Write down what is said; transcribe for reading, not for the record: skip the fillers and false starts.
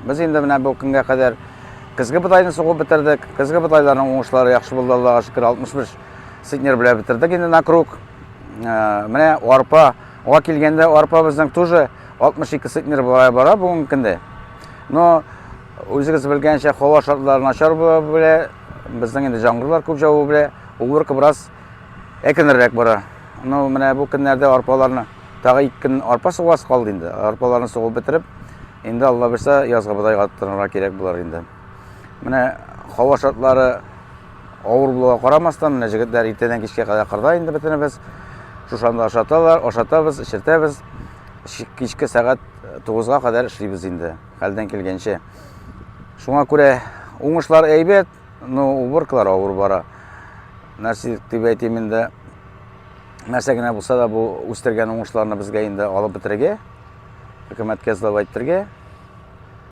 Без инде менә бу көнгә кадәр көзге бодайны сугып бетердек. Көзге бодайларның уңышлары яхшы булды, Аллага шөкер, 65 центнер белән бетердек инде на круг. Менә арпа, га килгәндә арпа безнең тоже 62 центнер бара бүгенге көндә. Но үзегез белгәнчә, һава шартлары начар була белә, безнең инде җаңгырлар күп җаву белә, уборка бераз әкренрәк бара. Но менә бу көннәрдә арпаларны тагы 2 көн арпа сугасы калды инде. Арпаларны сугып бетереп, инде Алла бирсә, язгы бодайга тотынырга кирәк булыр инде. Менә һава шартлары авыр булуга карамастан, менә җегетләр иртәдән кичкә кадәр кырда инде бөтенебез. Шушанда ашаталар, ашатабыз, эчертәбез. Кичке сәгать 9-га кадәр эшлибез инде, хәлдән килгәнчә. Шуңа күрә уңышлар әйбәт, но уборкалар авыр бара. Нәрсә дип әйтим инде, нәрсә генә булса да бу үстергән уңышларны безгә инде алып бетерергә, хөкүмәткә сдавать итәргә.